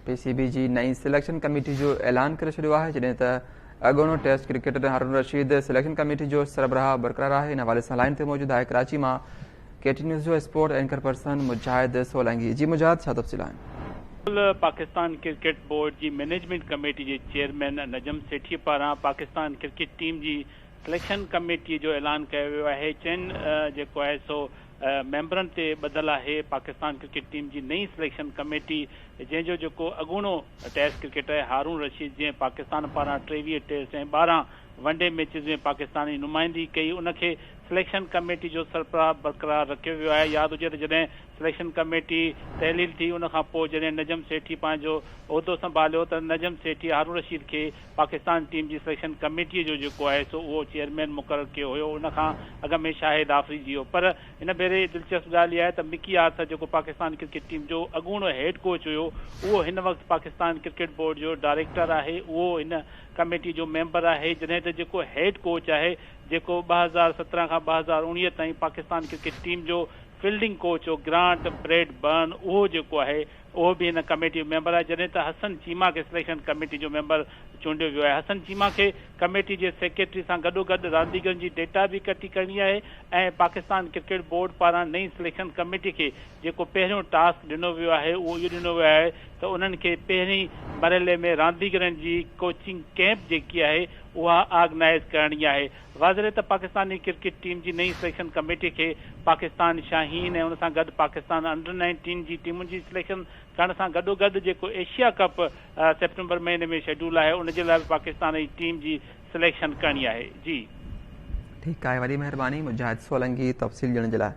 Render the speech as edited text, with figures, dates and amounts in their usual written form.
P سي بي جي نئين selection committee جو اعلان ڪري ڇڏيو آهي، جڏهن ته اڳوڻو test cricketer Haroon Rashid selection committee جو سربراهه برقرار آهي. ان حوالي سان لائين تي موجود آهي ڪراچي مان ڪي ٽي نيوز جو اسپورٽ اينڪر پرسن مجاهد سولنگي. جي مجاهد، ڇا تفصيل آهن؟ پاڪستان ڪرڪيٽ بورڊ جي مئنيجمينٽ ڪميٽي جي چيئرمين نجم سيٺي پاران پاڪستان ڪرڪيٽ ٽيم جي سليڪشن ڪميٽي جو اعلان ڪيو ويو آهي. چئن جيڪو آهي سو ميمبرن تي ٻڌل آهي پاڪستان ڪرڪيٽ ٽيم جي نئين سليڪشن ڪميٽي، جنهن جو جيڪو اڳوڻو ٽيسٽ ڪرڪيٽر هارون رشيد، جنهن پاڪستان پاران 23 test ۽ 12 one day matches ۾ Pakistan جي نمائندگي ڪئي، ان کي سليڪشن ڪميٽي جو سربراهه برقرار رکيو ويو آهي. ياد هجي ته جڏهن سليڪشن ڪميٽي تحليل ٿي، ان کان پوء جڏهن نجم سيٺي پنهنجو عهدو سنڀاليو ته نجم سيٺي هارون رشيد کي پاڪستان ٽيم جي سليڪشن ڪميٽيء جو جيڪو آهي سو اهو چيئرمين مقرر ڪيو هيو. ان کان اڳ ۾ شاهد آفريدي هو. پر هن ڀيري دلچسپ ڳالهه اها آهي ته مڪي آرٿر، جيڪو پاڪستان ڪرڪيٽ ٽيم جو اڳوڻو هيڊ ڪوچ هيو، اهو هن وقت پاڪستان ڪرڪيٽ بورڊ جو ڊائريڪٽر آهي، اهو هن ڪميٽي جو ميمبر آهي. جڏهن ته جيڪو هيڊ ڪوچ آهي، جيڪو 2017 کان 2019 تائين پاڪستان ڪرڪيٽ ٽيم جو فيلڊنگ ڪوچ هو، گرانٽ بريڊ برن، اهو جيڪو آهي اهو به هن ڪميٽي جو ميمبر آهي. جڏهن ته حسن چيما کي سليڪشن ڪميٽي جو ميمبر چونڊيو ويو آهي. حسن چيما کي ڪميٽي جي سيڪريٽري سان گڏوگڏ رانديگرن جي ڊيٽا به ڪٺي ڪرڻي آهي ۽ پاڪستان ڪرڪيٽ بورڊ پاران نئين سليڪشن ڪميٽي کي جيڪو پهريون ٽاسڪ ڏنو ويو آهي اهو اهو ڏنو ويو آهي ته انهن کي پهرين مرحلي ۾ رانديگرن جي ڪوچنگ ڪئمپ جيڪي آهي اها آرگنائيز ڪرڻي آهي. واضح رهي ته پاڪستاني ڪرڪيٽ ٽيم جي نئين سليڪشن ڪميٽي کي پاڪستان شاهين ۽ ان سان گڏ پاڪستان انڊر نائنٽين جي ٽيمن جي سليڪشن ڪرڻ سان گڏوگڏ جيڪو ايشيا ڪپ سيپٽمبر مهيني ۾ شيڊول آهي ان جي لاء به پاڪستان جي ٽيم جي سليڪشن ڪرڻي آهي. جي. ٺيڪ آهي وڏي مهرباني مجاهد سولنگي تفصيل ڏيڻ جي لاء.